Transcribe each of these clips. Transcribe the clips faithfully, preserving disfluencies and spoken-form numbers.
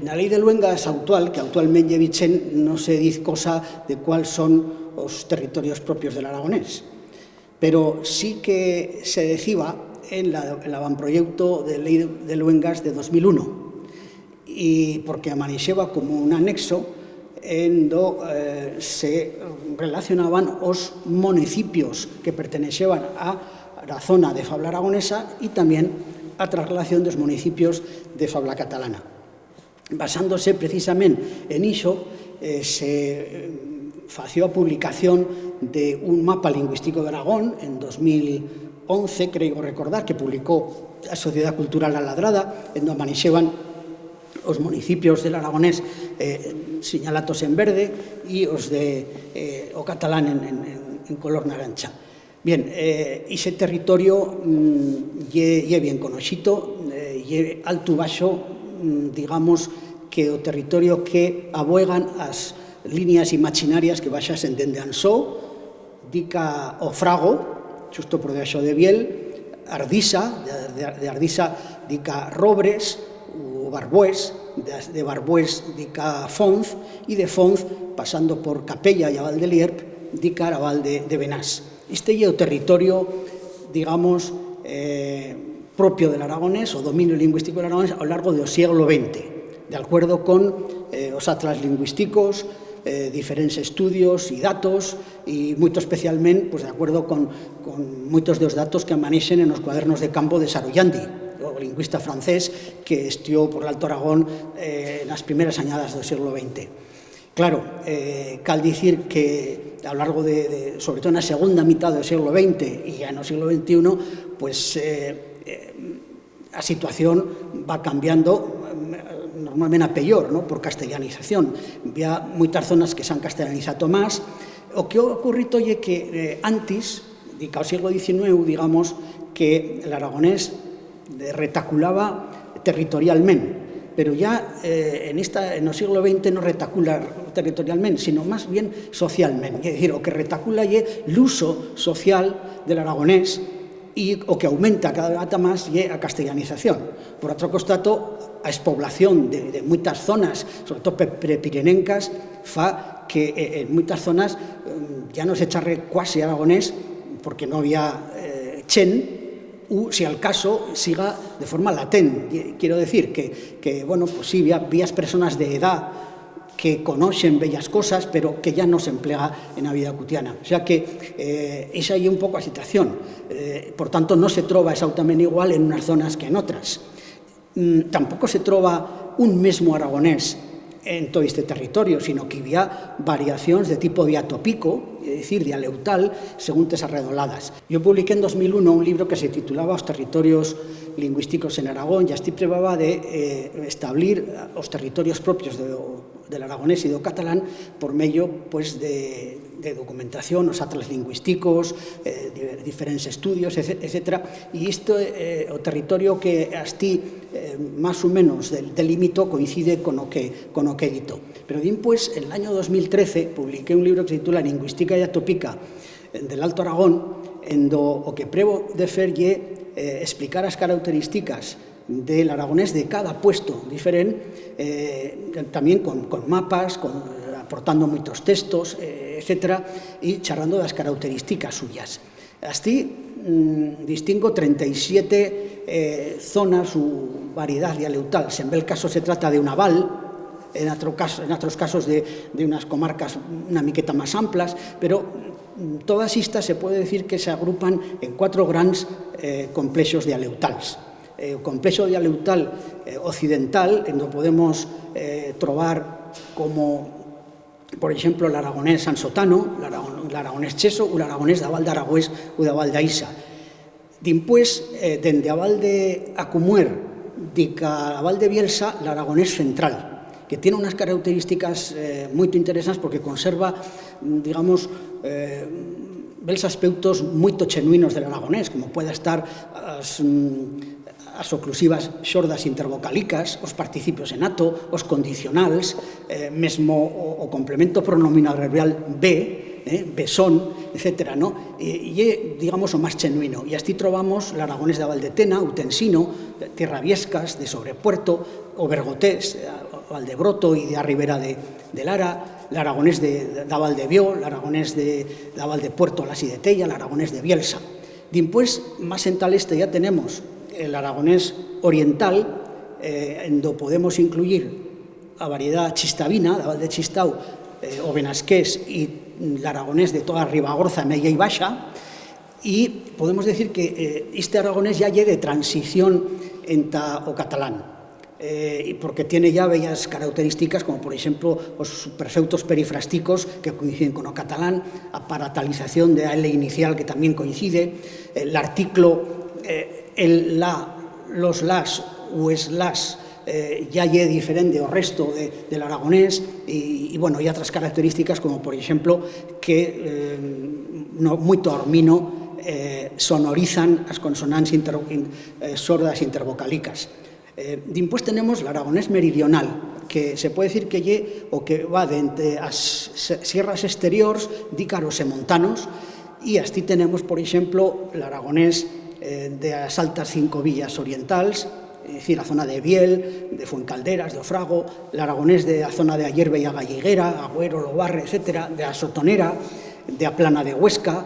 Na lei de luengas actual, que actualment ye vichent, no se diz cosa de cuál son os territorios propios de l'aragonés. Pero sí que se deciba en la, en l'avantproyecto de lei de, de luengas de dos mil uno, y porque amaneixeba como un anexo en do, eh, se relacionaban os municipios que perteneixeban a la zona de fabla aragonesa y tamién a tra relación dos municipios de fabla catalana. Basándose precisament en ixo, eh, se, eh, fació a publicación d'un mapa lingüistico d'Aragón en dos mil once, creigo recordar, que publicó a Sociedat Cultural La Ladrada, en do amaneixeban os municipios de l'aragonés, eh, sinyalatos en verde y os de, eh, o catalán en, en, en, en color narancha. Bien, eh, ixe territorio, mm, ye, ye bien conoixito, eh, ye alto u baixo, mm, digamos que o territorio que abuegan as liñas imaginarias que baixasen dende Ansó, dica o Frago, xusto por debaixo de Biel, Ardisa, de, de, de Ardisa dica Robres, u Barbués, de, de Barbués dica Fonz, y de Fonz, pasando por Capella y a Val de Lierp, dica a Val de, de Benás. Este ye o territorio, digamos, eh, propio de l'aragonés, o dominio lingüistico de l'aragonés, a lo largo do sieglo vente, de acuerdo con, eh, os atlas lingüisticos, eh, diferents estudios y datos, y muito especialment, pues, de acuerdo con, con muitos dos datos que amaneixen en os cuadernos de campo de Saroyandi, o lingüista francés que estió por l'Alto Aragón, eh, nas primeras anyadas do sieglo vente. Claro, eh, cal dicir que a lo largo de, de, sobre todo na segunda mitat do sieglo vente y ya no sieglo ventiuno, pues, eh, eh, a situación va cambiando, eh, normalment a peyor, no? Por castellanización. Bi ha muitas zonas que s'han castellanizato más. O que ha ocurrito ye que, eh, antis, dica o sieglo diecinueu, digamos, que l'aragonés, eh, retaculaba territorialment, pero ya, eh, en esta, en o sieglo vente no retacula territorialment, sino más bien socialment. Ye decir, o que retacula ye l'uso social de l'aragonés, y o que aumenta cada vegada más ye a castellanización. Por otro costato, a espoblación de, de muitas zonas, sobre todo pe-, prepirinencas, fa que, eh, en muitas zonas, em, ya no se charre cuasi aragonés porque no había, eh, chent, u, si al caso, siga de forma latent. Ye, quiero decir que, que, bueno, pues sí, bi ha, bi ha personas de edat que conoixen bellas cosas, pero que ya no s'emplega en a vida cutiana. O sea que, eh, ixa ye un poco a situación. Eh, por tanto, no se troba exactament igual en unas zonas que en otras. Mm, tampoco se troba un mesmo aragonés en todo este territorio, sino que había variacions de tipo diatopico, es decir, dialeutal, según tes arredoladas. Yo publiqué en dos mil uno un libro que se titulaba Os territorios lingüisticos en Aragón, y astí prebaba de, eh, establir os territorios propios de, de l'aragonés y do catalán por medio, pues, de, de documentación, os atlas lingüisticos, eh, di-, diferents estudios, ece-, etcétera. Y isto, eh, o territorio que astí, eh, más u menos del-, delimito coincide con o que, con o que he dito. Pero dimpués, en l'anyo dos mil trece, publiqué un libro que se titula Lingüistica diatopica, eh, de l'Alto Aragón, en do o que prevo de fer ye, eh, explicar as carauteristicas de l'aragonés de cada puesto diferent, eh, tamién con, con mapas, con, aportando muitos textos, eh, etcétera, y charrando das carauteristicas suyas. Astí, mm, distingo trenta y siete, eh, zonas u variedad dialeutal. Si en bel caso se trata de una val, en atro caso, en atros casos de, de unas comarcas una miqueta más amplas, pero, mm, todas istas se puede decir que s'agrupan en cuatro grans, eh, complexos dialeutals. Eh, o complexo dialeutal, eh, occidental, en do podemos, eh, trobar como, por exemplo, l'aragonés ansotano, l'aragon-, l'aragonés cheso u l'aragonés d'a Val d'Aragüés u d'a Val d'Aixa. Dimpués, eh, dende a Val de Acumuer, dica a Val de Bielsa, l'aragonés central, que tiene unas carauteristicas, eh, muito interesants porque conserva, mm, digamos, eh, bels aspeutos muito chenuinos de l'aragonés, como pueda estar as, mm, as oclusivas xordas intervocalicas, os participios en ato, os condicionals, eh, mesmo o, o complemento pronominal verbial be, eh, besón, etcétera, no? Eh, ye, digamos, o más chenuino. Y astí trobamos l'aragonés d'a Val de Tena, utensino, Tierraviescas, de Sobrepuerto, o bergotés, eh, Valdebroto y de a Ribera de, de Lara, l'aragonés de, de, d'a Val de Bió, l'aragonés de, d'a Val de Puerto, Las y de Tella, l'aragonés de Bielsa. Dimpués, más enta l'este ya tenemos, eh, l'aragonés oriental, eh, en do podemos incluyir a variedat chistavina, d'a Val de Chistau, eh, o benasqués, y l'aragonés de toda Ribagorza, Meya y Baixa, y podemos decir que, eh, este aragonés ya ye de transición enta o catalán, eh, y porque tiene ya bellas características, como por eixemplo os perfeutos perifrasticos que coinciden con o catalán, a paratalización de a L inicial que tamién coincide, eh, l'articlo, eh, el, la, los las u es las, eh, ya ye diferent o resto de, de l'aragonés y, y, bueno, y otras características como, por eixemplo, que, eh, no, muito armino, eh, sonorizan as consonants inter-, in-, eh, sordas intervocalicas. Eh, dimpués tenemos l'aragonés meridional, que se puede decir que ye o que va d'ente as se-, sierras exteriors, dícaros e montanos, y astí tenemos, por eixemplo, l'aragonés, eh, de as altas cinco villas orientals, es decir, a zona de Biel, de Fuencalderas, de Ofrago, l'aragonés de a zona de a Yerba y a Galliguera, Agüero, Lobarre, etcétera, de a Sotonera, de a Plana de Huesca,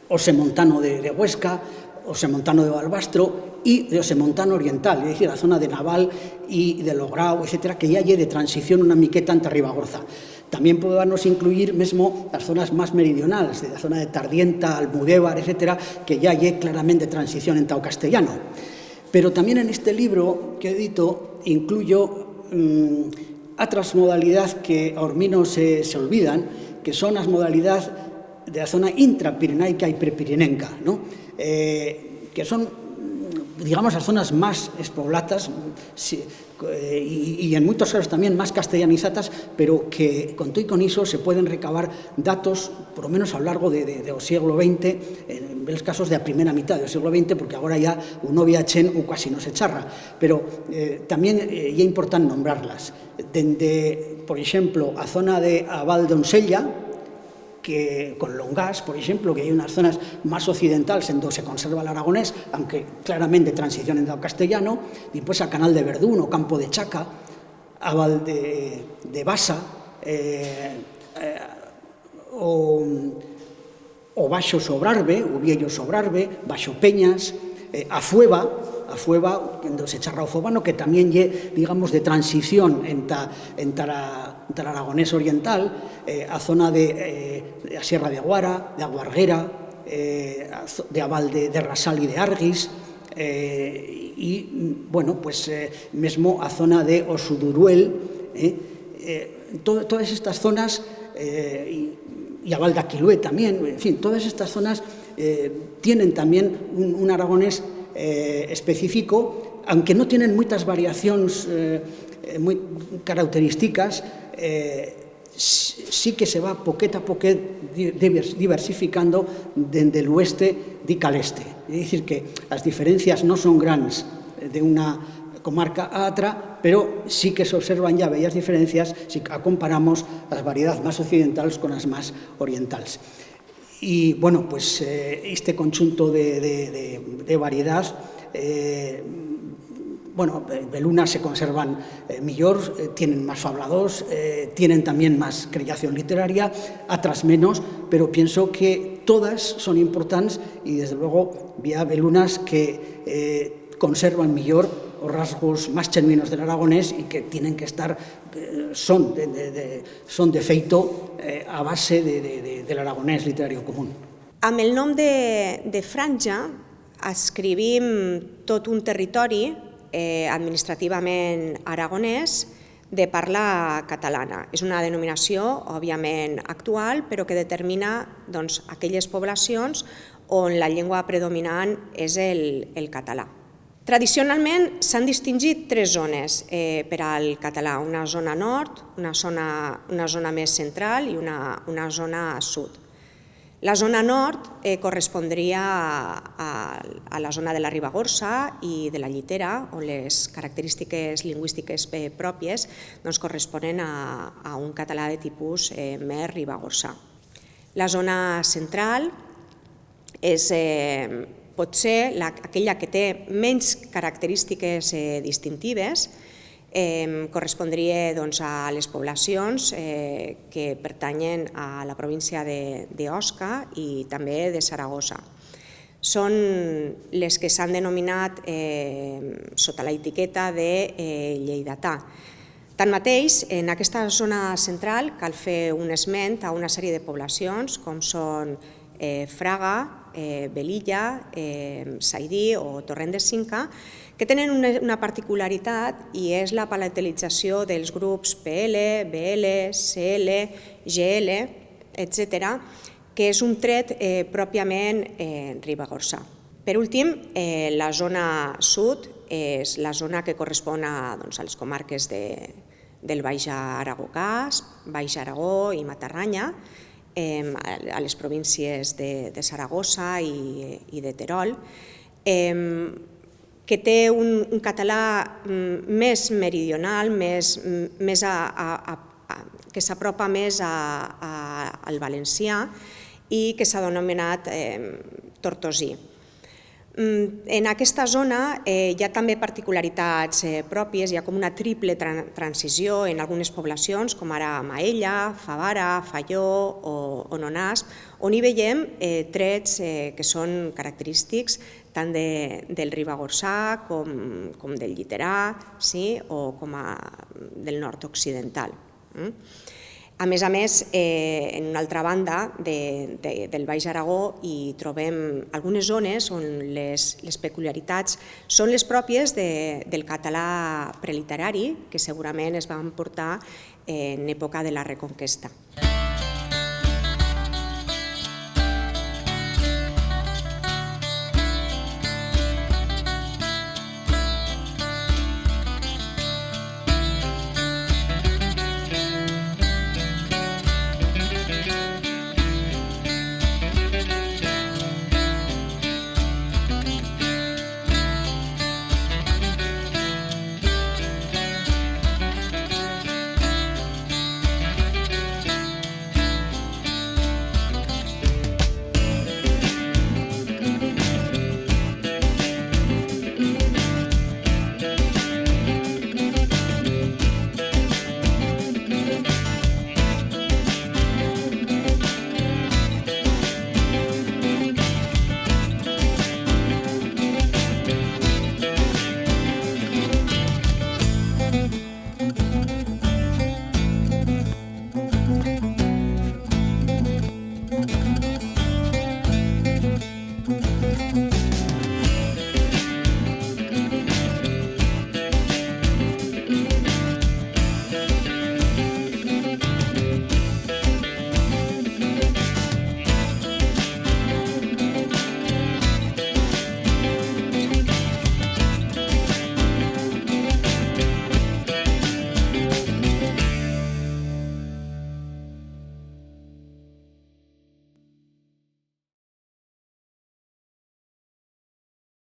o Semontano de, de Huesca, o Semontano de Balbastro y de o Semontano Oriental, es decir, la zona de Naval y de Lograu, etcétera, que ya ye de transición una miqueta enta Ribagorza. Tamién podemos incluir mesmo las zonas más meridionals, de la zona de Tardienta, Almudébar, etcétera, que ya ye clarament de transición enta o castellano. Pero tamién en este libro que he dito incluyo, mm, atras modalidaz que a ormino se, se olvidan, que son as modalidaz de a zona intrapirenaica y prepirenenca, no? Eh, que son, digamos, as zonas más espoblatas, si, eh, y, y en muitos casos tamién más castellanizatas, pero que con tot y con ixo se pueden recabar datos, por lo menos a lo largo de, de, de o sieglo vente, en bellos casos de a primera mitat de o sieglo vente, porque agora ya u no bi ha chent u cuasi no se charra, pero, eh, tamién, eh, ye important nombrarlas. Dende, por eixemplo, a zona de a Val d'Onsella, que con Longás, por eixemplo, que ye unas zonas más occidentals en do se conserva l'aragonés, aunque clarament de transición enta o castellano, dimpués a Canal de Verdún, o Campo de Chaca, a Val de, de Basa, eh, eh, o, o Baixo Sobrarbe, o Viello Sobrarbe, Baixo Peñas, eh, a Fueva, a Fueva, cuando se charra o fovano, que tamién ye, digamos, de transición enta, enta la, enta l'aragonés oriental, eh, a zona de, eh, de a Sierra de Guara, de a Guarguera, eh, a zo-, de a Val de, de Rasal y de Arguis, eh, y, bueno, pues, eh, mesmo a zona de o Suduruel, eh, eh, to-, todas estas zonas, eh, y, y a Val d'Aquilué tamién, en fin, todas estas zonas, eh, tienen tamién un, un aragonés, eh, específico, aunque no tienen muitas variacions, eh, eh, mui características, eh, sí, sí que se va poquet a poquet di-, divers-, diversificando dende l'ueste dica l'este. Es decir, que as diferencias no son grans d'una comarca a atra, pero sí que s'observan ya bellas diferencias si a comparamos as variedats más occidentals con as más orientals. Y, bueno, pues, eh, este conchunto de, de, de, de variedats, eh, bueno, eh, belunas se conservan, eh, millor, eh, tienen más fabladors, eh, tienen tamién más creación literaria, atras menos, pero pienso que todas son importants y, desde luego, bi ha belunas que, eh, conservan millor os rasgos más chenuinos de l'aragonés y que tienen que estar, eh, son de, de, de, son de feito, eh, a base de, de, de, de l'aragonés literario común. Amb el nom de, de Franja adscrivim tot un territori, eh, administrativament aragonés, de parla catalana. És una denominació, òbviament, actual, però que determina, doncs, aquelles poblacions on la llengua predominant és el, el català. Tradicionalment s'han distingit tres zones, eh, per al català, una zona nord, una zona, una zona més central i una, una zona sud. La zona nord, eh, correspondria a, a, a la zona de la Ribagorça i de la Llitera, on les característiques lingüístiques, eh, pròpies, doncs, corresponen a, a un català de tipus, eh, mer ribagorçà. La zona central és, eh, potser la, aquella que té menys característiques, eh, distintives, Em, correspondrie, doncs, a les poblacions, eh, que pertanyen a la província de, de Osca y també de Saragossa. Són les que s'han denominat, eh, sota la etiqueta de, eh, lleidatà. Tanmateix, en aquesta zona central cal fer un esment a una sèrie de poblacions, com són, eh, Fraga, eh, Velilla, eh, Saidí o Torrent de Cinca, que tenen una, una particularitat, i és la palatalització dels grups P L, B L, C L, G L, etcètera, que és un tret, eh, pròpiament, eh, ribagorçà. Per últim, eh, la zona sud és la zona que correspon a, doncs, a les comarques de, del Baix Aragó Casp, Baix Aragó i Matarranya, em, a, a les províncies de, de Saragossa i, i de Terol, em, que té un, un català, mm, més meridional, més, mm, més a, a, a, a, que s'apropa més a, a, al valencià i que s'ha denominat, em, tortosí. Mm, en aquesta zona, eh, hi ha també particularitats, eh, pròpies, hi ha com una triple tran-, transició en algunes poblacions, com ara Maella, Favara, Faió o, o Nonasp, on hi veiem, eh, trets, eh, que són característics tant de, del ribagorçà com, com del lliterà, sí, o com a, del nord occidental. Mm? A més a més, eh, en una altra banda de, de, del Baix Aragó hi trobem algunes zones on les, les peculiaritats són les pròpies de, del català preliterari, que segurament es van portar en època de la Reconquesta.